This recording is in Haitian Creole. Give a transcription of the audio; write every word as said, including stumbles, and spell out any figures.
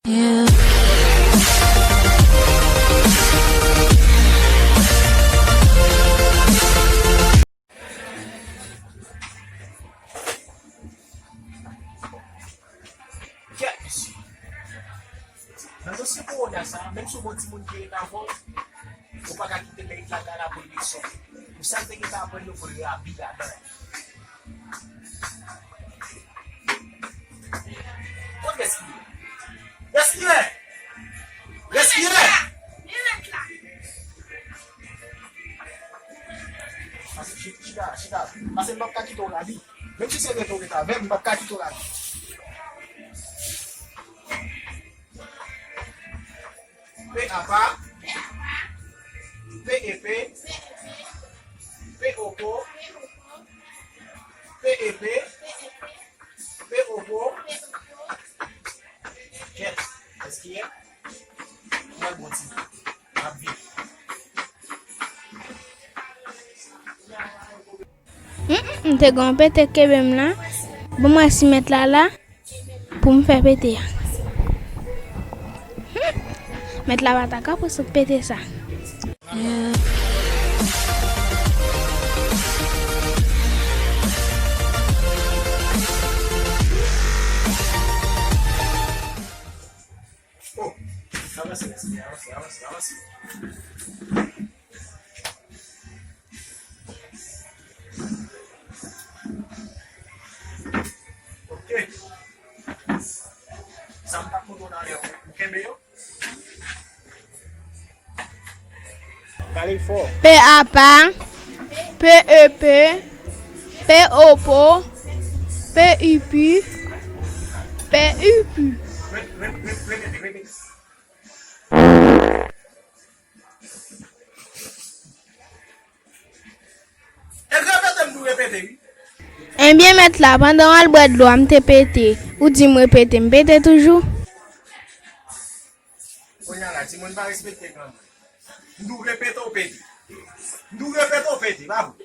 Kèt, mesye. Nan dosye kowona sa, menm si w gon timoun ki ret avè w, ou pa ka kite l nan eta la pou l desann. Pou sa l te gentan aprann yo, pou l rabi ladan l. Kot Reskiye? Reskiye! Reskiye! Pase, chi-, chita, chita. Pase m p ap ka kite w la, wi. Menm si se rete w ret avè m, m p ap ka kite w la, wi. P apa. P epe. P opo. P epe. P opo. Kèt, Reskiye. Mwen bon ti. M ap viv. Mm, mm, m te gen yon pete k kenbe m la. Bon, mwen si mèt la la pou m fè pete a. Hmm, mèt la pa ta ka pou sot pete sa. Oh, avanse, avanse, avanse, avanse, avanse. Ok. Sa m t ap montre w talè, ou kenbe yo? Pale fò. P apa, P epe, P opo, P ipi, P ipi. Re-, re-, re-, repete, repete. E repete m tou repete, wi. Ebyen, mèt la, pandan w al bwè dlo a, m te pete. Ou di m repete, m pete toujou. Kounye a la, timoun pa respekte granmoun. M di w repete, w pete. M di w repete, w pete, pa vre.